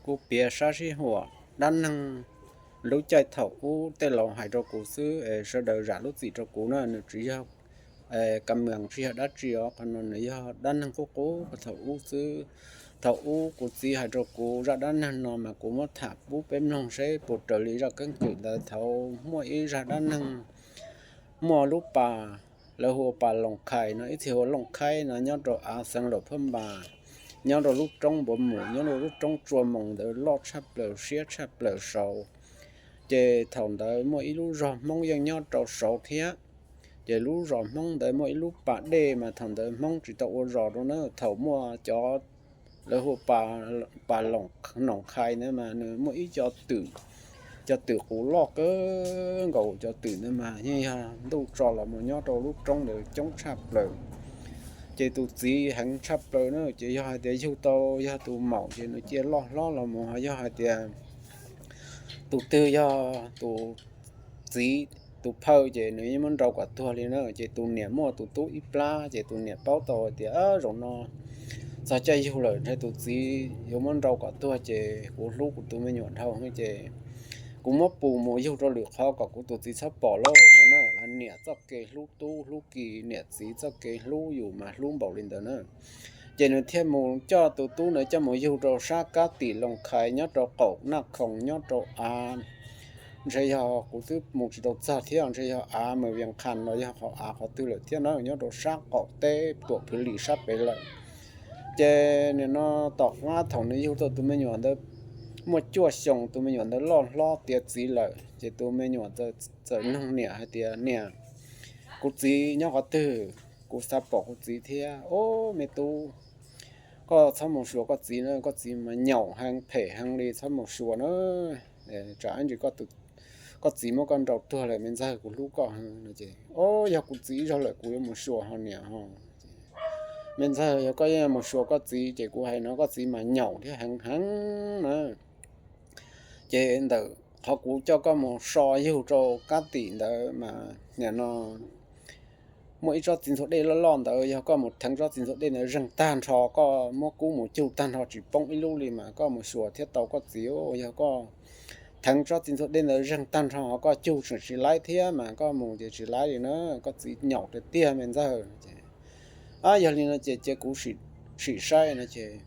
Kuv piav sab sib huam dab neeg lub caij thaum ub tej laus hais rau kuv xwb es sawv daws zam lub txim rau kuv na, nws tsis yog ka mees tsis yog dab tsi os, qhov no nws yog dab neeg qub qub thaum ub xwb. Thaum ub kuv txiv hais rau kuv zaj dab neeg no mas kuv muab tham pub peb mloog seb puas raws li zaj keeb kwm ntawd. Thaum muaj ib zaj dab neeg, muaj lub pas, lawv hu ua pas Loos Khais no, ib txhia hu ua Looj Khaib no, nyob rau av xeev Luam Phab Npas, nyob rau lub roob Npuav Mus, nyob rau lub roob Tsua Moos ntawd loj tshaj plaws siab tshaj plaws saud. Ces thaum ntawd muaj ib lub zos Hmoob yeej nyob rau saud thiab. Ces lub zos Hmoob ntawd muaj ib lub pas dej mas thaum ntawd Hmoob tsis tau ua zos rau na. Thaum muaj cov, lawv hu pas Loos Khais na mas nws muaj ib co twm, cov twm qus loj kawg nkaus. Cov twm ntawd mas yeej yog ntuj tso los mus nyob rau lub roob ntawd coob tshaj plaws. Ces tus txiv heev tshaj plaws na, ces yog hais tias yug tau yog tus maum ces nws cia loj hlob los mus, ho yog hais tias tus twg yog tus txiv tus phauj ces nws yeej muab nrau kom tuag li na. Ces tus niam muaj tus tub ib plab, ces tus niam paub tau hais tias zaum no txog caij yug lawm, ntshe tus txiv yuav muab nrau kom tuag, ces kuv hlub kuv tus me nyuam dhau, ces kuv muab pus mus yug rau lwm qhov kom kuv tus txiv txhob pom lauj no na. Niam txoj kev hlub tub hlub ki, niam txiv txoj kev hlub yus mas hlub npaum li ntawd na. Ces nws thiaj mus coj tus tub ntawd coj mus yug rau sab kab tim Loos Khais, nyob rau qaum Naj Khoos, nyob rau av, ntshe yog kuv twb mus tsis tau txog thiab, ntshe yog av Mas Vias Khas los yog qhov av qhov twg lawm thiab na, nyob rau sab qaum teb Tuam Phwv Lis sab pem lawm. Ces nim no tom qab thaum nws yug tau tus me nyuam ntawd muaj cuaj xyoos, tus me nyuam ntawd loj hlob tiav txiv lawm, ces tus me nyuam txawm nug niam hais tias, Niam, kuv txiv nyob qhov twg? Kuv xav pom kuv txiv thiab. Ob, me tub, koj txhob mus xyuas koj txiv na, koj txiv mas nyaum heev phem heev li, txhob mus xyuas na, tsam ib ntsis koj txiv muab koj nrau tuag lawm me ntxawg, kuv hlub koj heev no. Ces, Ob, yog kuv txiv zog lawm kuv yuav mus xyuas ho niam ho. Me ntxawg, yog koj yeej mus xyuas koj txiv ces kuv hais no, koj txiv mas nyaum thiab heev heev na. Ces ntawm qhov kuv coj koj mus so yug rau kab tim ntawd mas nim no muaj ib tsob txiv ntxuag dej loj loj ntawd, yog koj mus theev tsob txiv ntxuag dej ntawd zeeg tag nrho, koj muab kub mus cug tag nrho tsis poob ib lub li, mas koj mus xyuas thiaj tau koj txiv. Yog koj theev tsob txiv ntxuag dej ntawd zeeg tag nrho ho koj cug tseem tsis laib thiab mas koj mus ces tsis laib li na, koj txiv nyaum tiag tiag me ntxawg. Ces, Ab, yog li no ces cia kuv sim saib no. Ces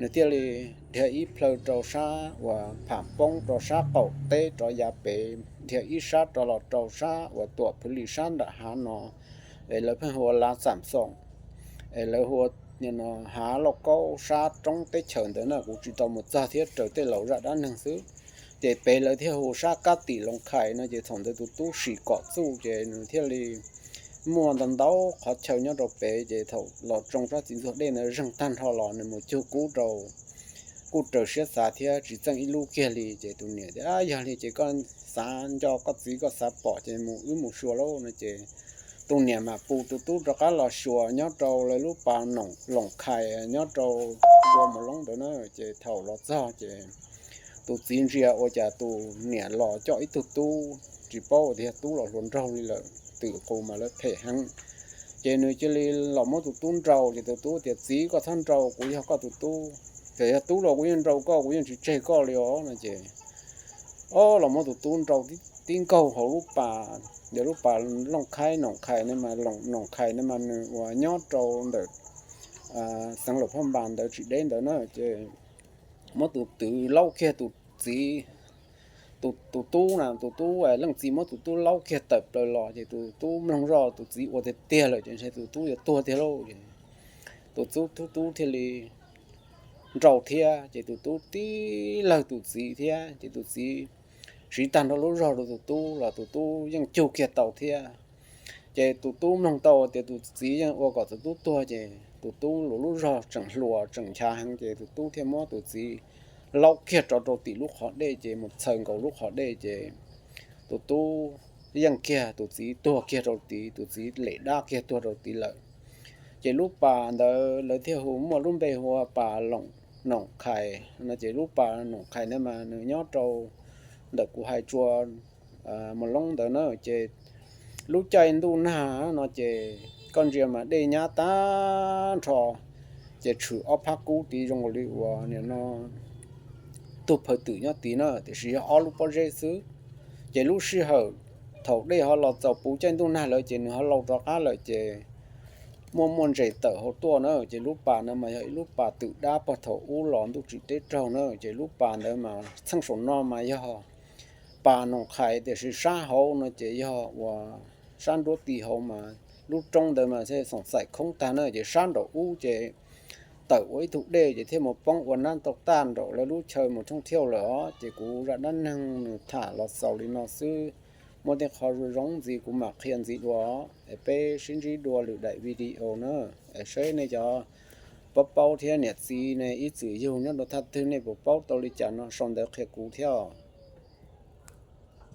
nws thiaj li dhia ib plhaw rau sab uas pham poob rau sab qaum teb rov yav pem, dhia ib sab rov los rau sab uas Tuam Phwv Lis sab nram hav no, es lawv pheej hu ua Lav Xam Xoom, es lawv hu ua hav Lauj Kaub sab roob teb chaws ntawd na, kuv tsis tau mus txog thiab, raws tej laus zaj dab neeg xwb. Ces pem lawv thiaj hu sab kab tim Loos Khais no. Ces thaum ntawd tus tub sim kom txuj ces nws thiaj li muaj ntau ntau qhov chaw nyob rau pem, ces thaum los tsoo tsob txiv ntxuag dej ntawd zeeg tag nrho los nws mus cug kub rau, kuj raws siab xav thiab tsis txeej ib lub kiag li. Ces tus niam tias, Yog li ces koj xav nco koj txiv, koj xav pom ces mus, wb mus xyuas lauj no. Ces tus niam mam pus tus tub rov qab los xyuas nyob rau lawv lub pas Loos Khais nyob rau Tsua Mus Loob ntawd na. Ces thaum los txog ces tus txiv ntsia ua cas tus niam los coj ib tug tub tsis paub tias yog tub los hluas nraug li lawm, twm qus mas lawv phem heev. Ces nws cia li los muab tus tub nrau, ces tus tub tias, Txiv, koj txhob nrau, kuv yog koj tus tub, txawm yog tub los kuv yeej nrau koj, kuv yeej tsis tseg koj li os no. Ces, ob, los muab tus tub nrau tib nkaug hauv lub pas, yog lub pas Loos Khais, Noos Khais ne mas, Noos Khais ne mas nws uas nyob rau ntawm xeev Luam Phaj Npas ntawd tsis deb ntawd na. Ces muab tus txiv laub kiag tus txiv, tus tub na, tus tub leej txiv muab tus tub laub kiag tawm plaws los, ces tus tub mloog zoj tus txiv ua tiag tiag lawm ces ntshe tus tub yuav tuag tiag lauj. Ces tus tub, tub tub thiaj li nrau thiab, ces tus tub tib lawg tus txiv thiab, ces tus txiv siv tag nrho lub zog rau tus tub los tus tub yeej cug kiag tau thiab. Ces tus tub mloog tau tias tus txiv yeej ua kom tus tub tuag, ces tus tub lub zog tseem hluas tseem nchav heev, ces tus tub thiaj muab tus txiv laub kiag rau rau tim lub qhov dej, ces mus txhaws nkaus lub qhov dej, ces tus tub yeej kiag, tus txiv tuag kiag rau tid, tus txiv lem dab kiag tuag rau tid lawm. Ces lub pas ntawd lawv thiaj hu muaj lub npe hu ua pas Noom Khais no. Ces lub pas Noom Khais ntawd mas nws nyob rau ntawm kuv hais Tsua Mus Loob ntawd na. Ces lub caij ntuj nag no ces koj ntsia mas dej nyab tag nrho, ces tshwm ob phab kub tid zoo li uas nim no tug phaw twm nyob tid na, tiam sis yog ob lub pob zeb xwb. Ces lub sij hawm thaum dej ho los txaus puv caij ntuj nag lawm ces nws ho laus rov qab lawm ces muaj muaj ntses tawm hauv tuaj na. Ces lub pas ntawd mas yog ib lub pas twm dab puag thaum ub los ntuj tsim teb raug na. Ces lub pas ntawd mas txheej saum no mas yog pas Noom Qhais, tiam sis sab hauv no ces yog uas sab nruab ti hauv mas lub roob ntawd mas xoom xaim khoob tag na. Ces sab nraum ub ces tawm ua ib tug dej ces thiaj mus poob ua nab tau taj nraum lawv lub chaw mus thooj thiauj lawm os. Ces kuv zaj dab neeg nws tham los xaus li no xwb. Muaj tej qho zoo zoo ntxiv kuv mam qhia ntxiv dua, es peb sib ntsib dua lwm daim video na. Es seb nej cov paub paub thiab niam txiv nej ib txwm yug nyob rau thaj twg nej puas paub tau li cas no sau ntawv qhia kuv thiab.